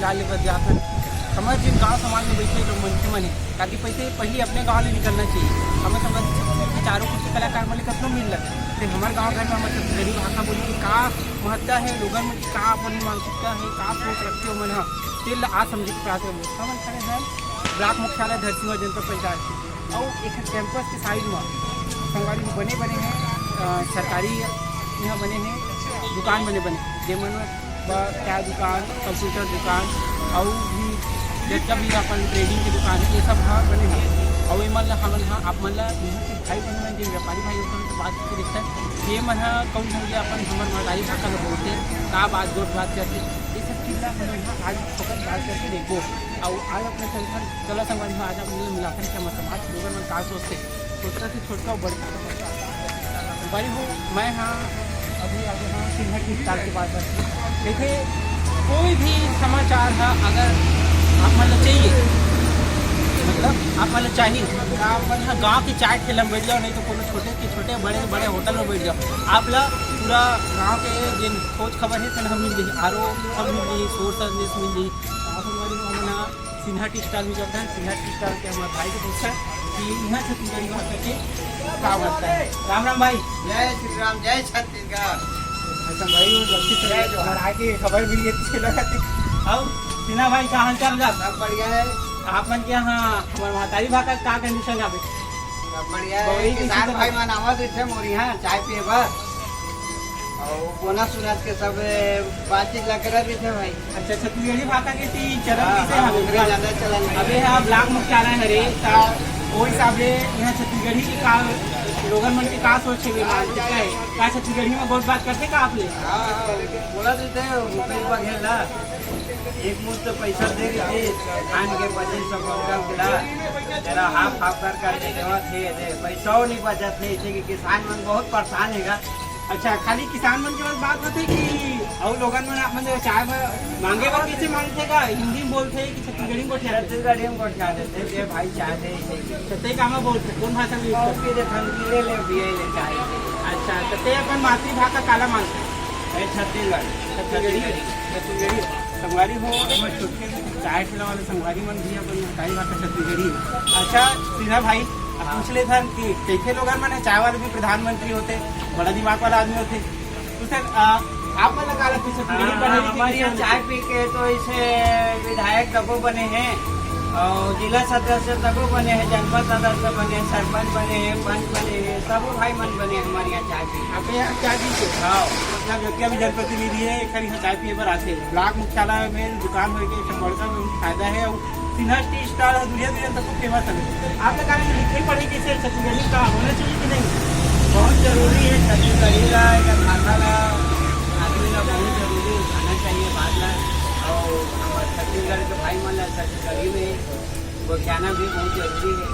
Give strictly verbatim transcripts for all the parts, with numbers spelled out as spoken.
डाले बर जाथन। हमर जिन गांव समाज में बइठे लोग मनखे मन हे, ताकि पैसे पहले अपने गांव ले निकलना चाहिए। हमर संग चारों कुर्सी कलाकार मन ले कतनो मिल लगे, फिर हमर गांव घर में हमर छत्तीसगढ़ी भाषा बोली के का महत्ता हे, लोगन में का अपन मानसिकता हे, का सोच रखथे ओमन ह, तेल ला आज समझे के प्रयास करबो। हमन खड़े हैं ब्लॉक मुख्यालय धरसीवा जनपद पंचायत के, अउ एक कैंपस के साइड में संगवारी हो बने बने हैं, अ, सरकारी यहाँ बने हैं, दुकान बने बने, जेमन बर चाय दुकान, कंप्यूटर दुकान, अउ भी जतका भी अपन ट्रेडिंग के दुकान हे, ये सब ह बने हे। अउ एमन ला हमन ह, आप मन ला, इहाँ के भाई बहन मन, जे व्यापारी भाई होथन, उनसे बात करके देखथन, ये मन ह कौन ढंग ले अपन हमर महतारी भाषा ला बोलथे, का बात, जोर बात करथे, ये सब चीज ला हमन ह आज फोकस बात करके देखबो। अउ आज अपने संग, चलो संगवारी हो, आज आप मन ला मिलाथन कि हमर समाज के लोगन मन का सोचथे। छोटका से छोटका अउ बड़का से बड़का। भाई हो, मैं हाँ अभी आगे हाँ सिन्हा टी स्टॉल के पास है। देखिए, कोई भी समाचार है, अगर आप मन ला चाहिए, मतलब आप मन ला चाहिए, तो आप मन हाँ गाँव के चाय ठेला में बैठ जाओ, नहीं तो कोनो छोटे के छोटे, बड़े से बड़े होटल में बैठ जाओ। आप ला पूरा गाँव के जिन खोज खबर है, तेन हम मिल जाही, आरो सब मिल जाही, सोर्स मिल जाही। आप मन ला सिन्हा टी स्टॉल में जाथन, सिन्हा टी स्टॉल के हमर भाई से पूछथन कि इहाँ छत्तीसगढ़ी भाषा के का महत्ता हे। राम राम भाई। जय श्री राम, जय छत्तीसगढ़। अच्छा भाई, वो गलती से जय जोहार। हमारा आके खबर मिल गई, अच्छी लगा थी। अउ सिन्हा भाई, का हाल चाल बा? सब बढ़िया हे। आप मन के यहाँ हमर महतारी भाषा का कंडीशन आवे? सब बढ़िया हे। बबई किसान भाई मन आवत रहिथे मोर यहाँ चाय पिए बर। अउ बोनस उनस के सब बातचीत ला करत रहिथे भाई। अच्छा, छत्तीसगढ़ी भाषा के ती चलन हाँ, कइसे हाँ, हवे? ओकरे ज्यादा चलन हे। अबे हाँ, ब्लॉक मुख्यालय हरे, त ओ हिसाब ले इहाँ छत्तीसगढ़ी के का, लोगन मन के का सोच हे, मानसिकता हे? का छत्तीसगढ़ी में बहुत बात करथे का आप ले? हाँ, हाँ, बोलत रहिथे, भूपेश बघेल ला। एक मुश्त पैसा दे रहिथे, धान के बचे सब बंगाल के ला, जरा हाफ हाफ कर करके देवत हे, दे, पैसा नहीं बचत हे, इसे कि किसान मन बहुत परेशान हे गा। अच्छा, खाली किसान मन के बस बात होथे कि अउ लोगन मन, आप मन चाय बर मांगे बर कइसे मांगथे का? हिंदी में बोलथे कि छत्तीसगढ़ी में गोठियाथे? छत्तीसगढ़ी में गोठिया देथे, दे भाई चाय दे, इसे कि छत्ते का में बोलथे, कौन भाषा में use करथे? कॉफी दे, ठंडी ले ले, पिए ले चाय। अच्छा, त ते अपन मातृभाषा काला मानथे? ए, छत्तीसगढ़। छत्तीसगढ़ी? छत्तीसगढ़ी। संगवारी हो, हमर छोटके चाय ठेला वाले संगवारी मन भी अपन महतारी भाषा छत्तीसगढ़ी। अच्छा, सिन्हा भाई, अब हाँ। पूछ लेथन कि कइसे लोगन मन हे, चाय वाले भी प्रधानमंत्री होथे, बड़ा दिमाग वाला आदमी होथे। तो सर, आ, आप मन ला का लगथे, छत्तीसगढ़ी हाँ, पढ़े लिखे हमारे यहाँ किसान चाय पी के तो इसे विधायक तको बने हैं और जिला सदस्य तको बने हैं, जनपद सदस्य बने हैं, सरपंच बने हैं, पंच बने हैं, सब भाई मन बने हैं हमारे यहाँ चाय पी के। आपके यहाँ चाय पी के? हाँ। मतलब, जो कि अभी जनप्रतिनिधि है, एक बार यहाँ चाय पिए बर आथे। ब्लॉक मुख्यालय में दुकान होए के एक बड़का फायदा है। और सिन्हा टी स्टॉल ह दुनिया दुनिया तक फेमस हवे। आप लोग का लिखे पढ़े के सिर्फ छत्तीसगढ़ी का होना चाहिए कि नहीं? बहुत जरूरी है छत्तीसगढ़ी का, एकर भाषा ला आदमी ला बहुत जरूरी उठाना चाहिए बात ला। और हमारे छत्तीसगढ़ के भाई मन ला छत्तीसगढ़ी में गोठियाना भी बहुत जरूरी है।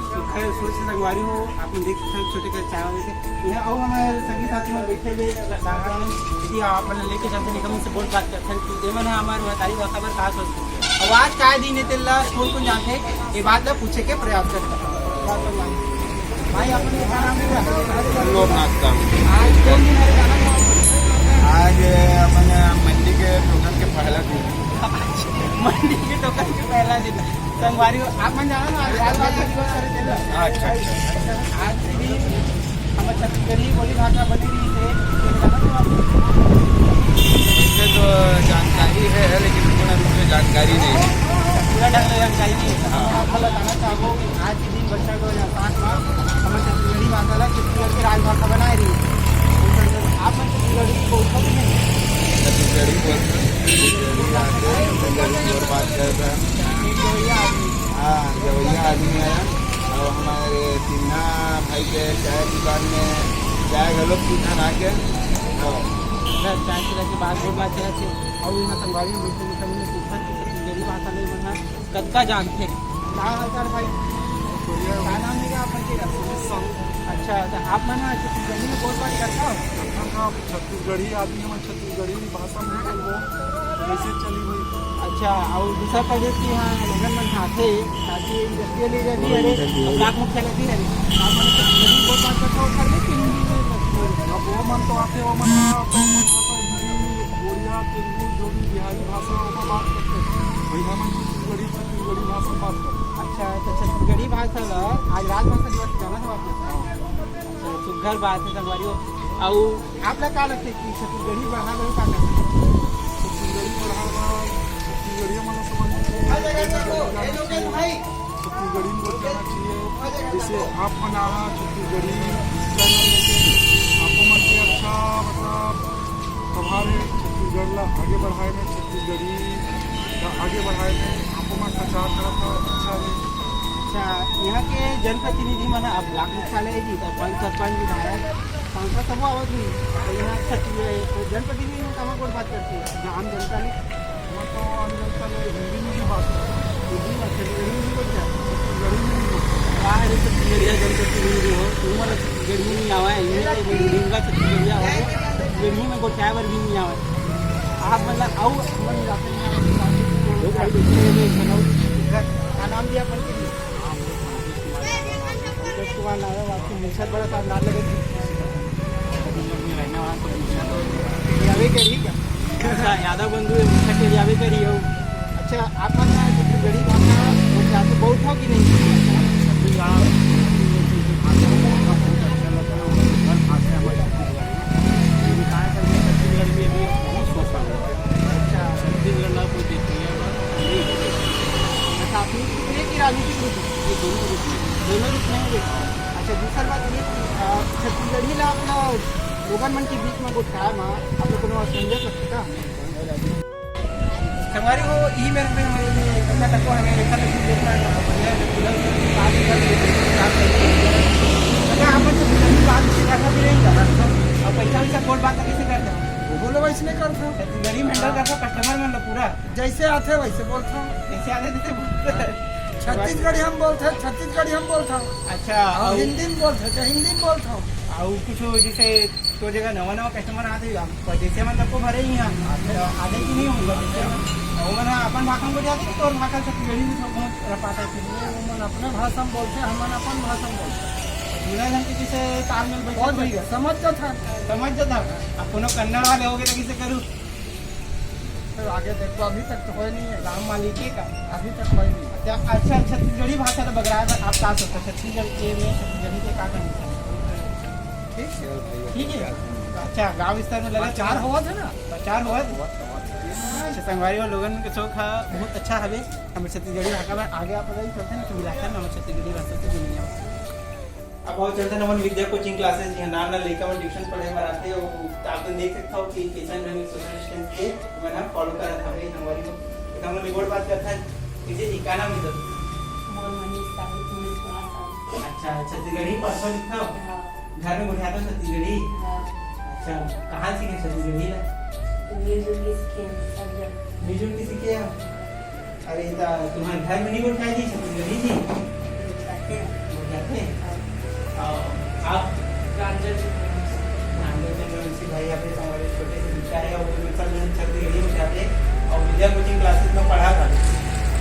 तो खैर, सोच संगवारी हो, आप मन देख सकते हैं छोटे के चाय वाले के। यहाँ और हमारे सभी साथी में बैठे हुए दादा, यदि आप मन लेके चलते निकम से बोल बात करते हैं कि ये मन है हमारे महतारी भाषा पर का सोचते हैं। और आज काय दिन है तेला कौन कौन जानते हैं, ये बात ला पूछे के प्रयास करते हैं। भाई, अपन का नाम है? लोकनाथ साहू। आज कौन दिन है, जाना है? आज अपन मंडी के टोकन के पहला दिन। मंडी के टोकन के पहला दिन। संगवारी हो, आप मन जाना ना, आज बात दिवस करे थे ना। अच्छा, अच्छा। आज के दिन हमर छत्तीसगढ़ी बोली भाषा बनी रही थे, ये जाना तो आप? इसे तो जानकारी है, लेकिन पूर्ण रूप से जानकारी नहीं है। पूरा ढंग से जानकारी नहीं है। हाँ। हम आपको बताना चाहबो कि आज के दिन बच्चा दो हज़ार सात में हमर छत्तीसगढ़ी भाषा ला छत्तीसगढ़ के राजभाषा बनाए रही। आप मन छत्तीसगढ़ी बोलते कि नहीं? छत्तीसगढ़ी बोलते हैं, छत्तीसगढ़ी आते हैं, छत्तीसगढ़ी और बात करते हैं। हाँ, जवैया आदमी आया। और हमारे सिन्हा भाई के चाय दुकान में चाय घलो पीना ना के। हाँ। सर, चाय पीना के बाद बहुत बात चला थे। और यहाँ संगवारी में बैठे बैठे हमने पूछा कि छत्तीसगढ़ी भाषा नहीं बोलना, कतका जानथे? का हाल चाल भाई? बढ़िया। का नाम है आप मन के? अच्छा, तो आप मन छत्तीसगढ़ी में बहुत बात करता हो? हाँ, हाँ, छत्तीसगढ़ी आदमी, हम छत्तीसगढ़ी भाषा में बोलबो, कैसे चली भाई? अच्छा, और दूसरा प्रदेश के यहाँ लोगन मन आथे, ताकि इंडस्ट्रियल एरिया भी हरे, ब्लॉक मुख्यालय भी हरे, आप मन छत्तीसगढ़ी में बहुत बात करता हो, कर ले कि हिंदी में? अब वो मन तो आथे, वो मन, तो मन तो हिंदी, उड़िया, तेलुगु, जो भी बिहारी भाषा, ओमा बात करथे। भैया मन छत्तीसगढ़ी, छत्तीसगढ़ी भाषा में बात करथे। अच्छा, तो छत्तीसगढ़ी भाषा ला आज राजभाषा दिवस के जानत हव आप लोग? अच्छा, सुघर बात हे संगवारी हो। अउ आप ला का लगथे कि छत्तीसगढ़ी बढ़ाए बर का करना? छत्तीसगढ़ी बढ़ाए बर छत्तीसगढ़िया मन ला समझना चाहिए। छत्तीसगढ़ी में बोलना चाहिए। जैसे आप मन आहा छत्तीसगढ़ी चैनल लेके, आपको मन के अच्छा, मतलब, आभार हे छत्तीसगढ़ ला आगे बढ़ाए में, छत्तीसगढ़ी ला आगे बढ़ाए में, आपको मन प्रचार करत हव, अच्छा हे। अच्छा, यहाँ के जनप्रतिनिधि मन, अब ब्लॉक मुख्यालय हे जी, सरपंच, सरपंच, विधायक, सांसद सबो आवत होही। तो यहाँ छत्तीसगढ़, तो जनप्रतिनिधि मन कामा गोठ बात करथे, आम जनता ले? मैं तो आम जनता ले हिंदी में ही बात करता हूँ। हिंदी में, छत्तीसगढ़ी में नहीं बोलता है। छत्तीसगढ़ी में नहीं बोलता है। वाह रे, छत्तीसगढ़िया जनप्रतिनिधि हो, तुम वाला छत्तीसगढ़ी नहीं आवा है, हिंदी में बोल, हिंदी का छत्तीसगढ़िया हो, छत्तीसगढ़ी में गोठियाए बर भी नहीं आवा है। आप मतलब, आओ, हमारे इलाके में आओ, का नाम दिया अपन के लिए? पंकज कुमार नाम है, आपके मुंह से बड़ा शानदार लगे। यावे करी क्या? अच्छा, यादव बंधु है, मुंह से यावे करी हो। अच्छा, आप मन छत्तीसगढ़ी भाषा बोलते आते बहुत हो कि नहीं? छत्तीसगढ़ भाषा बहुत अच्छा लगता है, हर भाषा हमारी छत्तीसगढ़ी है। लेकिन कहाँ है कि छत्तीसगढ़ में भी बहुत सोचता हूँ। अच्छा। छत्तीसगढ़ ना कोई देखते हैं, बस यही है। अच्छा, आप नीति के लिए कि राजनीतिक रूप में? ये दोनों रूप में। दोनों रूप में है। अच्छा, दूसरी बात ये कि, अ, छत्तीसगढ़ी ला अपना लोगन मन के बीच में गोठियाए मा आप लोग कोनो असमंजस लगथे का? संगवारी हो, ई मेर में हमें ये कन्या तत्व हमें रेखा लक्ष्मी देखना है, बढ़िया है, पूरा उसमें बात कर रहे हैं, बात कर रहे हैं। अच्छा, आप लोग छत्तीसगढ़ी बात भी करना भी नहीं करना, और पैसा वैसा गोल बात कैसे करते हो? बोलो, वैसे नहीं करता। छत्तीसगढ़ी में handle करता, customer मन लो पूरा। जैसे आथे वैसे बोलथंव। जैसे आथे तैसे बोलथंव। छत्तीसगढ़ी हम बोलथन, छत्तीसगढ़ी हम बोलथन। अच्छा, अउ अउ हिंदी में बोलथन, तो हिंदी में बोलथन। अउ कुछ जैसे तो जगह नवा नवा customer आथे, अब परदेसिया मन तको भरे ही हैं। अच्छा। तो आथे कि नहीं होगा? अउ मन अपन भाखा में बोल जाथे कि तोर भाखा छत्तीसगढ़ी में सब बहुत रपाता है। वो मन अपने भाषा में बोलथे, हमन अपन भाषा में बोलथन। दूनों झन के जैसे तालमेल बैठे बहुत तो बढ़िया, समझ जाथन। समझ जाथन। अब कोनो कन्नड़ वाले होगे तो कैसे करूँ? तो आगे देखो, अभी तक तो होय नहीं है। राम मालिक के का? अभी तक होय नहीं। अच्छा, अच्छा, छत्तीसगढ़ी भाषा तो बगराए बर आप का सोचते? छत्तीसगढ़ के में छत्तीसगढ़ी के का condition? ठीक है। ठीक है। अच्छा, गांव स्तर में लगा प्रचार होवत है ना? प्रचार होवत है। अच्छा, संगवारी हो, लोगन के शौक है, बहुत अच्छा हवे। हम छत्तीसगढ़ी भाषा में आगे आप लोग चलते हैं, तो मिलाकर हम छत्तीसगढ़ी भाषा से दुनिया में अब अउ चलथन हमन विद्या coaching classes, जिहां नान नान लइका मन tuition पढ़े बर आथे, अउ आप मन देख सकथव कि कइसन ढंग social distance के मन ह follow करत हवे संगवारी हो। त हमन गोठ बात करथन। जी, जी, का नाम हे तोर? मोर मनीष साहू, मनीष कुमार साहू। अच्छा, छत्तीसगढ़ी पढ़थव लिखथव? हाँ। घर में गोठियाथव छत्तीसगढ़ी? हाँ। अच्छा, कहाँ सीखे छत्तीसगढ़ी ला? मिलजुल के सीखे हैं सब जगह। मिलजुल के सीखे हव? अरे, त तुम्हारे घर में नहीं गोठियाथे छत्तीसगढ़ी जी? गोठियाथे। गोठियाथे? हाँ। अउ आप? रामचंद्र। रामचंद्र वंशी भाई, आप हमारे छोटे से बेटा है, और मैं सब जन छत्तीसगढ़ी गोठियाथे, अउ विद्या coaching classes में पढ़ाथन।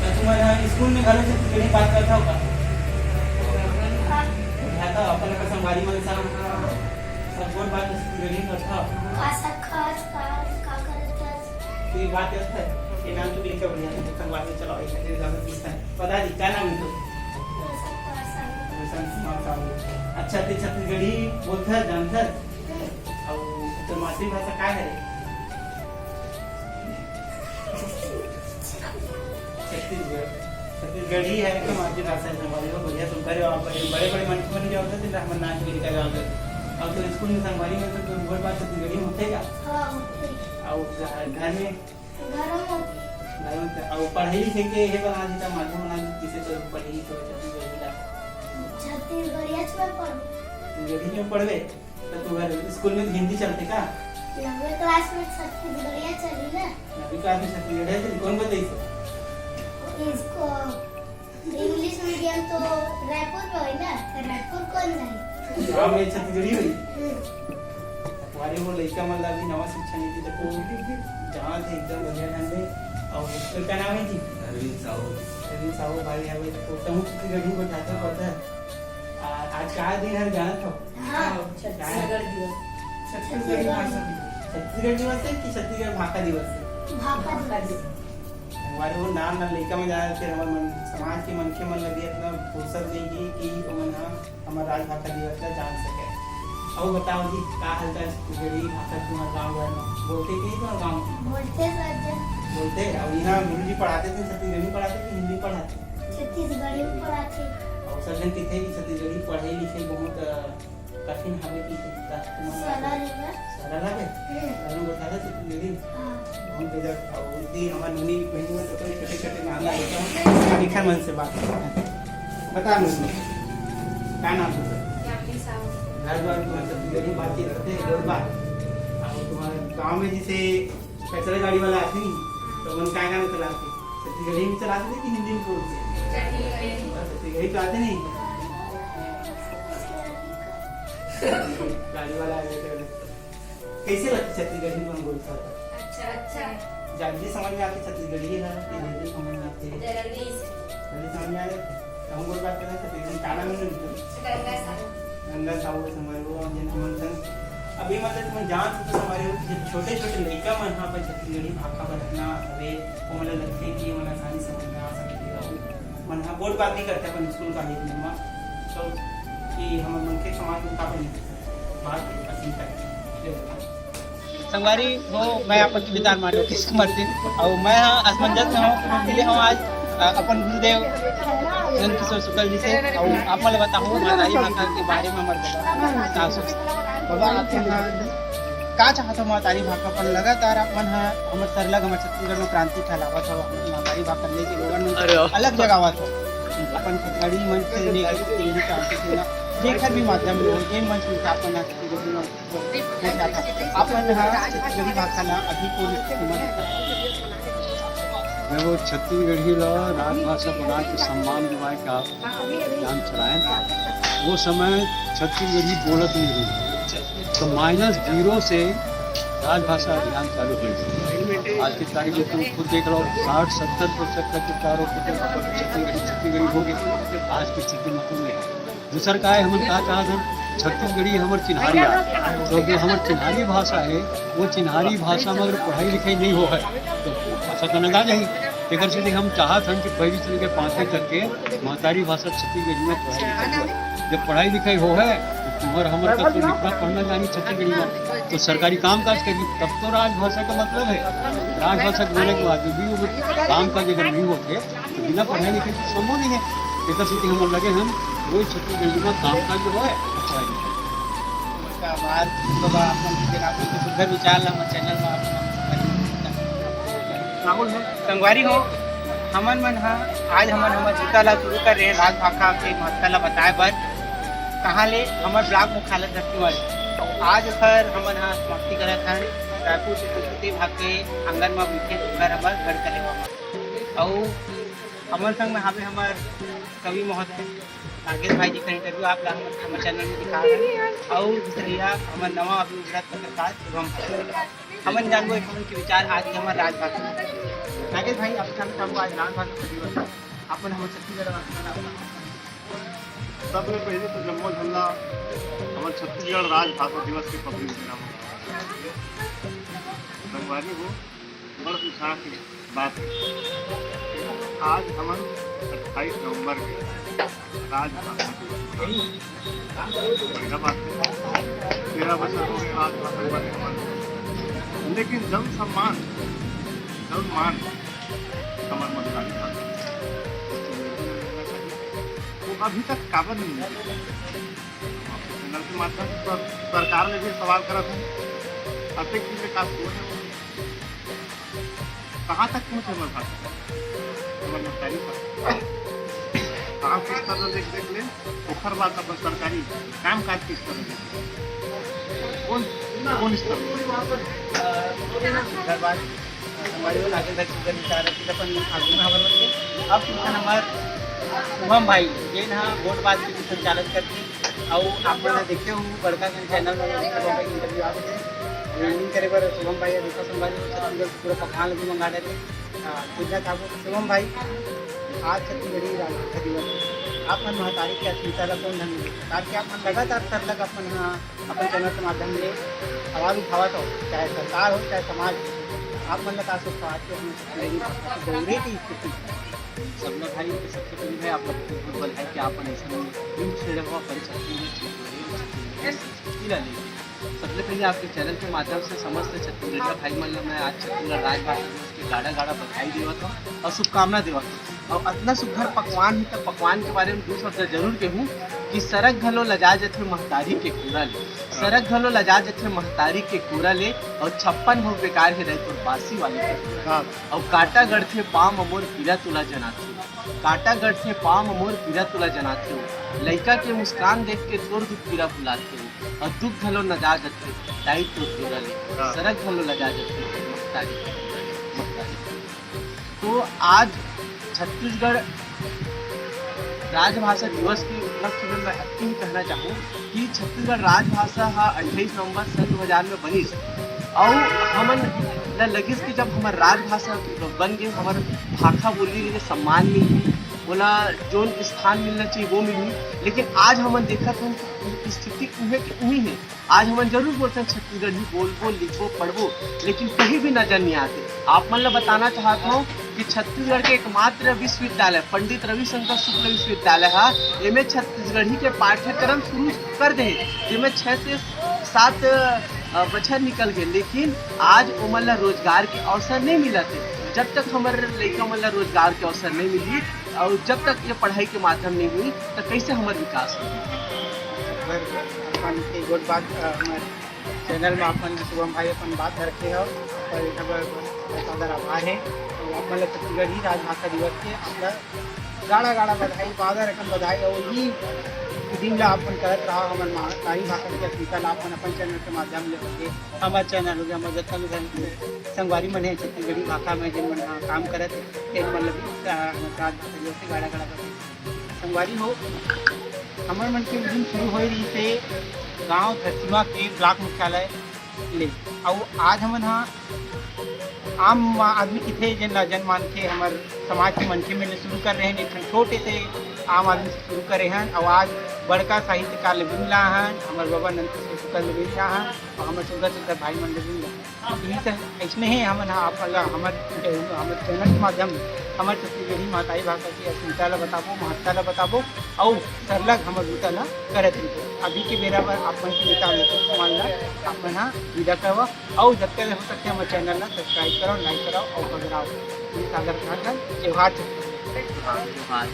त तुम्हारे यहाँ स्कूल में घलो छत्तीसगढ़ी बात करथव का? हाँ। गोठियाथव, अपन, अपन संगवारी मन संग सब गोठ बात छत्तीसगढ़ी करथव। का सकथस, का, का करथस? तो ये बात करत है, ये नाम तो लिखा बढ़िया है, संगवारी चलाओ, एक सेकंड, ज्यादा दिखता है। बता दी, का नाम हे तोर? रोशन कुमार साहू। रोशन कुमार साहू। अच्छा, ते छत्तीसगढ़ी बोलथस, जानथस? हम्म। अउ तोर मातृभाषा का हरे? छत्तीसगढ़। छत्तीसगढ़ी है तो मातृभाषा है, संगवारी हो, बढ़िया सुनता रहो आप, बड़े, बड़े, बड़े मंच पर नहीं जाओगे, तो हम नाच के निकल जाओगे। अब तो स्कूल में संगवारी में तो कोई बोल बात छत्तीसगढ़ी में होथे का? हाँ, होथे। अउ घर, घर में? घर में होथे। घर में होथे। अउ पढ़ाई लिखे के ये बना देता, माध्यम बना देता, किसे तो पढ़ी तो छत्तीसगढ़ी ला। छत्तीसगढ़िया में पढ़। छत्तीसगढ़ी में पढ़बे? त तुम्हारे स्कूल में हिंदी चलथे का? नवे क्लास में छत्तीसगढ़िया चली ना। नवी क्लास में छत्तीसगढ़िया चली, कौन बताइस? इसको इंग्लिश मीडियम तो रायपुर में होय ना, तो रायपुर कौन जाही? गाँव में छत्तीसगढ़ी होही। हम्म। हमारे वो लइका मन ला भी नवा शिक्षा नीति तक वो जानथे एकदम बढ़िया ढंग से। अउ तोर का नाम हे जी? अरविंद साहू। अरविंद साहू भाई हवे, तो तहूँ छत्तीसगढ़ी में जाथे पढ़थे। आ, आज का दिन हर जानत हव? हाँ, छत्तीसगढ़ दिवस। छत्तीसगढ़ी भाषा दिवस। छत्तीसगढ़ दिवस हे कि छत्तीसगढ़ भाखा दिवस हे? भाखा दिवस। हमारे वो नान नान लइका मन जाना, फिर हमर मन, समाज के मनखे मन लगे इतना फुर्सत नहीं की कि ओमन ह हमर राजभाखा दिवस ला जान सके। अउ बताओ जी, का हालचाल छत्तीसगढ़ी भाखा तुम्हारे गाँव घर में? बोलते कि नहीं तुम्हारे गाँव में? बोलते सर जी। बोलते? अउ यहाँ गुरु जी पढ़ाते थे, छत्तीसगढ़ी पढ़ाते कि हिंदी पढ़ाते? छत्तीसगढ़ी में पढ़ाते। अउ सब जन कहते कि छत्तीसगढ़ी पढ़े लिखे बहुत, अ, कठिन हवे कि का तुम्हारे सरल हे ना? सरल हवे? हम्म। सरल बता दे छत्तीसगढ़ी? हाँ। बहुत गजब। अउ उनकी हमारे नोनी बहन में तो कोई छोटे छोटे नाम ला लेता हूँ। लिखा मन से बात करते हैं। बता नोनी, का नाम है? यामिनी साहू। घर द्वार में छत्तीसगढ़ी बातचीत करते हैं, रोज बात। अउ तुम्हारे गाँव में जैसे कचरा गाड़ी वाला आथे नहीं, तो मन काय गाना चलाथे? छत्तीसगढ़ी में चलाथे कि हिंदी में बोलथे? छत्तीसगढ़ी। बस छत्तीसगढ़ी तो आथे नहीं। गाड़ी वाला आ गया। कैसे लगथे छत्तीसगढ़ी में बोलथे? अच्छा, अच्छा। जल्दी समझ में आथे छत्तीसगढ़ी हे कि हिंदी समझ में आथे? जल्दी से। जल्दी समझ में आ जाथे। तो हम बोल बात करते हैं, छत्तीसगढ़ी में काला में नहीं बोलते। गंगा साहू। गंगा साहू के संग वो, जेन हमन संग अभी मतलब तुमन जान सकते हो, हमारे जब छोटे-छोटे लइका मन ह अपन छत्तीसगढ़ी भाखा बर रखना हवे, ओमन ल लगथे कि ओमन आसानी से समझ में आ सकथे। अउ मन ह बोल बात भी करथे अपन स्कूल कॉलेज मन म, तो कि हमर मनखे समाज में का बनी बात पसंद करथे। संगवारी हो, मैं आपन विचार मान लोकेश कुमार सिंह, अउ मैं ह असमंजस में हूँ, मिले हूँ आज, अ, अपन गुरुदेव नंद किशोर शुक्ल जी से, अउ आप मन ल बताहूँ महतारी भाखा के बारे में हमर बाबा का सोच। बाबा, आप मन ह का चाहत हो महतारी भाखा पर? लगातार आप मन ह हमर सरलग हमर छत्तीसगढ़ में क्रांति फैलावत हो, महतारी भाखा लेके लोगन मन अरे वाह। अलग जगावत हो। अपन छत्तीसगढ़ी मंच से लेके छत्तीसगढ़ी क्रांति सेना, जेकर भी माध्यम में हो, जेन मंच में आप मन ह छत्तीसगढ़ी में अपन ह छत्तीसगढ़ी भाखा ला अभी कोन स्थिति में? मैं वो छत्तीसगढ़ी ला राजभाषा बना के सम्मान दिवाए का अभियान चलाए। वो समय छत्तीसगढ़ी बोलत नहीं रही, तो माइनस जीरो से राजभाषा अभियान चालू हो गया। आज की तारीख में तुम खुद देख लो, साठ सत्तर प्रतिशत तक के चारों छत्तीसगढ़ी, छत्तीसगढ़ी हो गई। आज की स्थिति में तुम दूसर का है, हमन का चाहत हन, छत्तीसगढ़ी हमर चिन्हारी आय, तो जो हमर चिन्हारी भाषा है, वो चिन्हारी भाषा में अगर पढ़ाई लिखाई नहीं हो है, तो भाषा तो नंगा जाही। तेकर से हम चाहत हन कि पहली से लेकर पाँचवीं तक के महतारी भाषा छत्तीसगढ़ी में पढ़ाई लिखाई हो। जब पढ़ाई लिखाई हो है, तो तुम्हर हमर तक तो लिखना पढ़ना जानी छत्तीसगढ़ी में, तो सरकारी काम काज करी, तब तो राजभाषा का मतलब है। राजभाषा के बोले के बाद भी वो काम काज अगर नहीं होते, तो बिना पढ़ाई लिखे तो संभव नहीं है। एकर सेती हमन लगे हन, रोज छत्तीसगढ़ी में काम काज जो होय, अच्छा है। नमस्कार, आभार, बाबा, अपन के नाम के सुंदर विचार ला हमर चैनल में आप राहुल है। संगवारी हो, हमन मन ह आज हमन हमर जूता ला शुरू कर रहे हैं, राजभाखा के महत्ता ला बताए बर, कहाँ ले हमर ब्लॉक मुख्यालय धरती वाले। अउ आज ओकर हमन ह समाप्ति करत हन, रायपुर से संस्कृति विभाग के आंगन में बैठे ओकर हमर गढ़ कलेवा में। अउ हमर संग में हावे हमर कवि महोदय नागेश भाई जी का इंटरव्यू आप ला हमर, हमर चैनल में दिखा रहे हैं। अउ दूसरिया हमर नवा अभी उभरत पत्रकार शुभम भाई। हमन जानबो एक हमन के विचार आज के हमर राजभाषा। नागेश भाई, आप कहना चाहबो आज राजभाषा दिवस है, अपन हमर छत्तीसगढ़ वासी का नाम। सबले पहले तो जम्मो झन ला हमर छत्तीसगढ़ राजभाषा दिवस के पब्लिक दिना संगवारी हो, बड़ उत्साह के बात है। आज हमन अट्ठाईस नवंबर के राजभाषा दिवस मनात हन। बढ़िया बात है। तेरह बछर हो गए राजभाषा बने हमन। लेकिन जौन सम्मान, जौन मान हमर महतारी भाषा, वो अभी तक काबर नहीं मिले? चैनल के माध्यम से सर-, सरकार ले भी सवाल करत हन। अतेक दिन ले का सोच है? कहाँ तक पहुँचे हमर भाषा? हमर महतारी भाषा। कहाँ के स्तर ले देख, देख ले, ओकर बाद अपन सरकारी काम काज के स्तर ले देख ले। कौन, कौन स्तर ले? ओकर बाद हमारे वो नागेंद्र जी का विचार है कि अपन आगू में हमारे लोग के अब हमर शुभम भाई, जेन हा गोठ बात के संचालन करथे, अउ आप मन ह देखे हो बड़का कन चैनल में शुभम भाई के इंटरव्यू आवे हे। ब्रांडिंग करे बर शुभम भाई ह देखो संगवारी हो, छत्तीसगढ़ के पूरा पकवान ल भी मंगा डारे। अ, पूछना चाहबो शुभम भाई, आज छत्तीसगढ़ी राजभाषा दिवस हे। आप मन महतारी के अस्मिता ला कोन ढंग ले, सरकार के आप मन लगातार सरलग अपन ह, अपन चैनल के माध्यम ले सवाल उठावत हो, चाहे सरकार हो, चाहे समाज हो, आप मन ला का सोचता आज के समय छत्तीसगढ़ी भाषा के गौरव की स्थिति? सबला भाई, सबसे पहले भाई आप लोग को बहुत बधाई कि आप मन ऐसा न्यूज़ छेड़े हो, अपन छत्तीसगढ़ छत्तीसगढ़ी संस्कृति ला लेके। सबले पहले आपके चैनल के माध्यम से समस्त छत्तीसगढ़िया भाई मन ला मैं आज छत्तीसगढ़ राजभाषा दिवस के गाड़ा गाड़ा बधाई देवत हूँ और शुभकामना देवत हूँ। और अतना सुघर पकवान हे, त पकवान के बारे में दू शब्द जरूर कहूँ कि सरग घलो लजा जथे महतारी के कूरा ले, सरग घलो लजा जथे महतारी के कूरा ले, और छप्पन भोग बेकार हे दाई तोर बासी वाली के कूरा ले। हाँ। और कांटा गड़थे पाँव म मोर पीरा तुला जनाथे, कांटा गड़थे पाँव म मोर पीरा तुला जनाथे, लइका के मुस्कान देख के तोर दुख पीरा भुलाथे, और दुख घलो लजा जथे दाई तोर कूरा ले, हाँ। सरग घलो लजा जथे महतारी के कूरा ले, महतारी के कूरा ले। तो आज छत्तीसगढ़ राजभाषा दिवस के उपलक्ष्य में मैं अतकी ही कहना चाहूँ कि छत्तीसगढ़ राजभाषा हा अट्ठाईस नवंबर सन दो हज़ार में बनिस, अउ हमन ल लगिस कि जब हमर राजभाषा बन गे, हमर भाखा बोली के सम्मान मिलही, ओला जोन स्थान मिलना चाहिए वो मिलही। लेकिन आज हमन देखत हन कि स्थिति उहे के उही हे। आज हमन जरूर बोलथन छत्तीसगढ़ी बोलबो, लिखबो, पढ़बो, लेकिन कहीं भी नजर नहीं आते। आप मन ला बताना चाहत हूँ कि छत्तीसगढ़ के एकमात्र विश्वविद्यालय पंडित रविशंकर शुक्ल विश्वविद्यालय हा एमे छत्तीसगढ़ी के पाठ्यक्रम शुरू कर दे, जेमे छह से सात, अ, बछर निकल गए, लेकिन आज ओमन ला रोजगार के अवसर नहीं मिलत हे। जब तक हमर लइका मन ला रोजगार के अवसर नहीं मिली और जब तक ये पढ़ाई के माध्यम नहीं हुई, तो कैसे हमर विकास होही? अगर अपन के गोठ बात, अ, हमर चैनल में अपन शुभम भाई अपन बात रखे हो, तो एकर बर बहुत बहुत आभार है। तो आप मन ला छत्तीसगढ़ी राजभाषा दिवस के आप ला गाड़ा गाड़ा बधाई, बादर अकन बधाई। और ये दिन ला अपन करत रहा, हमर महतारी भाषा के अस्मिता ला अपन, अपन चैनल के माध्यम ले होगे, हमर चैनल होगे, हमर जतना भी संग-, संगवारी मन है छत्तीसगढ़ी भाषा में जिन मन ह काम करत हे, तेन मन ला भी, अ, हमर राजभाषा दिवस के गाड़ा गाड़ा बधाई। संगवारी हो, हमर मन के उद्यम शुरू होए रहिस हे गांव धरसीवा के ब्लॉक मुख्यालय ले। अउ आज हमन ह आम आदमी किथे जेन ला जन मानथे, हमर समाज के मनखे मन ले शुरू कर रहे हन, एक ठन छोटे से आम आदमी से शुरू करे हन। अउ आज बड़का साहित्यकार ले मिल रहा हन, हमर बाबा नंद किशोर शुक्ल ले मिल रहा हन, अउ हमर सुंदर सुंदर भाई मन ले मिल रहा हन। इही सब अइसने हे, हमन ह आप मन ला हमर, हमर चैनल के माध्यम ले हमर छत्तीसगढ़ी महतारी भाषा के अस्मिता ला बताबो, महत्ता ला बताबो, अउ सरलग हमर बूता ला करत रहिबो। अभी के बेरा बर आप मन के बूता ले मन ला आप मन ह विदा करव, अउ जतका ले हो सकथे हमर चैनल ला सब्सक्राइब करव, लाइक करव अउ बगराव। ये सादर कहा था, जोहार छत्तीसगढ़। जोहार, जोहार।